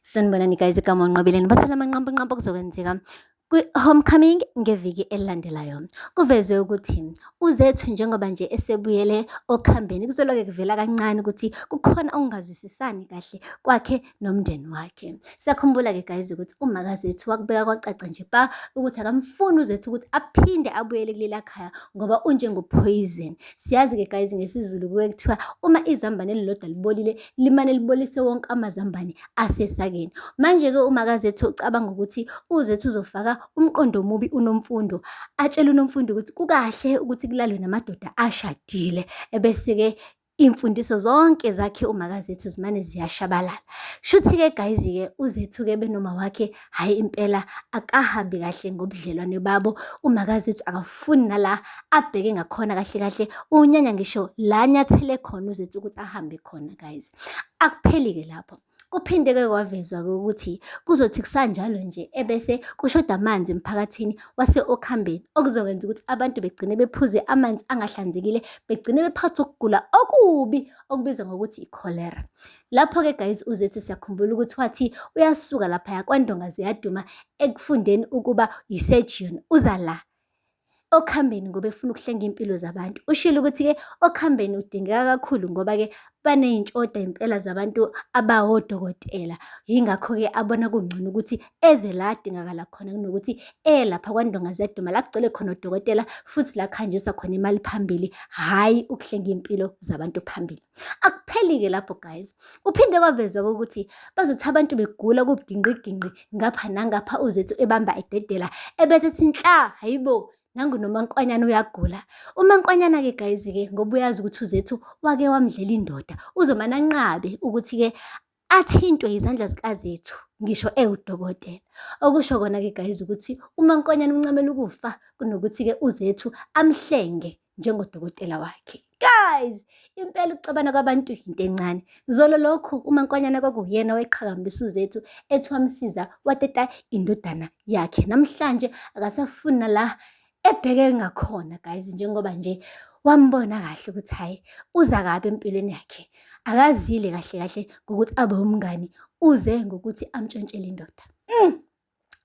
Sanibonani guys, igama uNqobile nibathela amanqampunqampu okuzokwenzeka kwi-homecoming ngeviki elilandelayo. Kuvezwe ukuthi uZethu njengoba nje esebuyele okhambeni kuzoloke kuvela kancane ukuthi kukhona okungazwisisani kahle kwakhe nomndeni wakhe. Siyakhumbula-ke guys ukuthi umakaZethu wakubeka kwacaca nje pa ukuthi akamfuni uZethu ukuthi aphinde abuyele kuleli khaya ngoba unjengophoyizeni. Siyazi-ke guys ngesiZulu kuke kuthiwa uma izambane elilodwa libolile limane libolise wonke amazambane asesakeni. Manje-ke umakaZethu ucabanga ukuthi uZethu uzofaka umqondo omubi uNomfundo, atshele uNomfundo ukuthi kukahle ukuthi kulalwe namadoda ashadile, ebese-ke iy'mfundiso zonke zakhe umakaZethu zimane ziyashabalala. Shuthi-ke guys-ke uZethu-ke benoma wakhe hhayi impela akahambi kahle ngobudlelwane babo. UmakaZethu akafuni nala abheke ngakhona kahle kahle, unyanya ngisho la anyathele khona uZethu ukuthi ahambe khona guys. Akupheli-ke lapho. Kuphinde-ke kwavezwa-ke ukuthi kuzothi kusanjalo nje ebese kushoda amanzi emphakathini wase-Okhambeni okuzokwenza ukuthi abantu begcine bephuze amanzi angahlanzekile, begcine bephathwa ukugula okubi okubizwa ngokuthi i-cholera. Lapho-ke guys uZethu siyakhumbula ukuthi wathi uyasuka laphaya kwaNdonga ziyaduma ekufundeni ukuba yi-surgeon uza la okhambeni ngoba efuna ukuhlenga iy'mpilo zabantu. Ushilo ukuthi-ke okhambeni udingeka kakhulu ngoba-ke baney'nshoda impela zabantu abawodokotela. Yingakho-ke abona kungcono ukuthi eze la adingakala khona kunokuthi eye lapha kwaNdonga ziyaduma la kugcwele khona odokotela futhi la kuhanjiswa khona imali phambili, hhayi ukuhlenga iy'mpilo zabantu phambili. Akupheli-ke lapho guys. Uphinde kwavezwa ukuthi bazothi abantu begula kubugingqigingqi ngapha nangapha uZethu ebamba ededela ebese ethi nhla hayibo nangu noMankwanyana uyagula. UMankwanyana-ke guys-ke ngoba uyazi ukuthi uZethu wake wamdlela indoda uzomane anqabe ukuthi-ke athintwe yizandla zikaZethu ngisho ewudokotela. Okusho kona-ke guys ukuthi uMankwanyana uncamela ukufa kunokuthi-ke uZethu amhlenge njengodokotela wakhe. Guys, impela ukuxabana kwabantu into encane. Zolo lokhu uMankwanyana kwakuyena owayeqhakambisa uZethu ethi wamsiza wateta indodana yakhe. Namhlanje akasafuni nala ebheke ngakhona guys njengoba nje wambona kahle ukuthi hhayi uza kabi empilweni yakhe. Akazile kahle kahle ngokuthi abe umngani, uze ngokuthi amtshontshele indoda.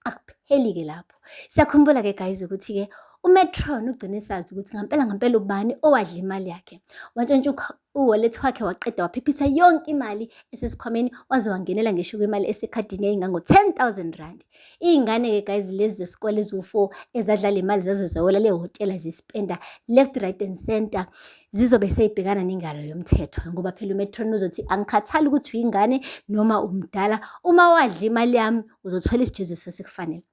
Akupheli-ke lapho. Siyakhumbula-ke guys ukuthi-ke uMetron ugcine esazi ukuthi ngampela ngampela ubani owadla imali yakhe. Wantshontsha uwallet wakhe waqeda waphiphitha yonke imali esesikhwameni waze wangenela ngisho kwimali esekhadini yayingango-10 000 rand. Iy'ngane-ke guys lezi zesikole eziwu-4 ezadla le mali zaze zayola le hhotela zispenda left, right and center zizobe seyibhekana nengalo yomthetho ngoba phela uMetron uzothi angikhathali ukuthi uyingane noma umdala, uma wadla imali yami uzothola isijeziso esikufanele.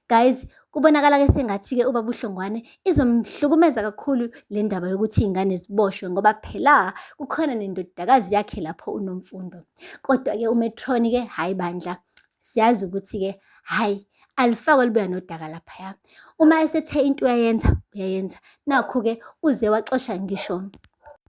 Guys, kubonakala-ke sengathi-ke ubaba uHlongwane izomhlukumeza kakhulu le ndaba yokuthi iy'ngane ziboshwe ngoba phela kukhona nendodakazi yakhe lapho uNomfundo. Kodwa-ke uMetron-ke hhayi bandla, siyazi ukuthi-ke hhayi alifakwe libuya nodaka laphaya. Uma esethe into uyayenza, uyayenza. Nakhu-ke uze waxosha ngisho,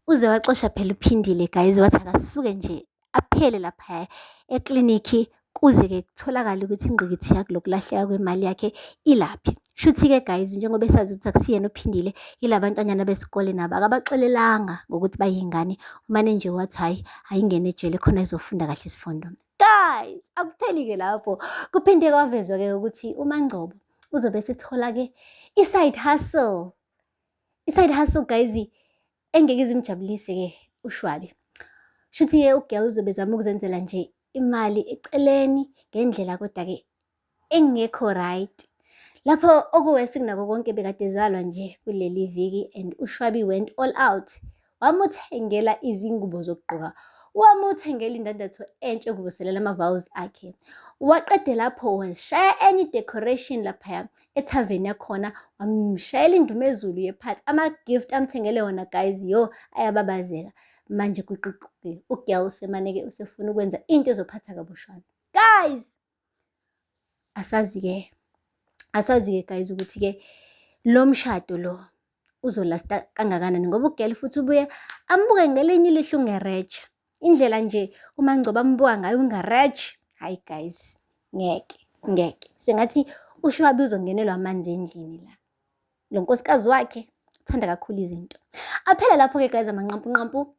uze waxosha phela uPhindile guys wathi akasuke nje aphele laphaya eklinikhi kuze-ke kutholakale ukuthi ingqikithi yakhe lokulahleka kwemali yakhe ilaphi. Shuthi-ke guys njengoba esazi ukuthi akusiyena uPhindile yila bantwanyana besikole nabo akabaxolelanga ngokuthi bayingane, umane nje wathi hhayi ayingene ejele khona ezofunda kahle isifundo. Guys, akupheli-ke lapho. Kuphinde kwavezwa-ke ukuthi uMaNgcobo uzobe esethola-ke i-side hustle. I-side hustle guys engeke izimjabulise-ke uShwabi. Shuthi-ke u-girl uzobe ezama ukuzenzela nje imali eceleni ngendlela kodwa-ke engekho right. Lapho okuwesi kunako konke bekade ezalwa nje kuleli viki and uShwabi went all out. Wamuthengela izingubo zokugqoka, wamuthengela indandatho entsha yokuvuselela ama-vows akhe. Waqede lapho washaya enye i-decoration laphaya ethaveni yakhona, wamshayela indumezulu yephathi. Ama-gift amthengele wona guys, yo ayababazeka. Manje gwiqiqi u-girl usemane-ke usefuna ukwenza into ezophatha kabi uShwabi. Guys, asazi-ke, asazi-ke guys ukuthi-ke lo mshado lo uzolasta kangakanani ngoba u-girl futhi ubuye ambuke ngelinye ilihlo ungereja. Indlela nje uMaNgcobo ambuka ngayo ungereja, hhayi guys, ngeke, ngeke. Sengathi uShwabi uzongenelwa amanzi endlini la. Lo nkosikazi wakhe uthanda kakhulu izinto. Aphela lapho-ke guys amanqampunqampu.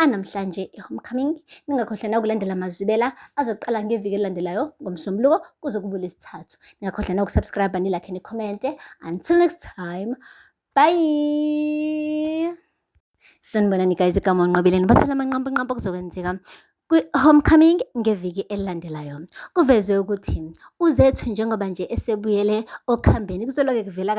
Anamhlanje i-Homecoming. Ningakhohlwa nawukulandela Amazwibela azoqala ngeviki elilandelayo ngoMsombuluko kuze kube uLwesithathu. Ningakhohlwa nawuku-subscribe, ni-like, ni-comment. Until next time, bye. Sanibonani guys, igama uNqobile. Nibathela amanqampunqampu okuzokwenzeka kwi-Homecoming ngeviki elilandelayo. Kuvezwe ukuthi uZethu njengoba nje esebuyele okhambeni kuzoloke kuvela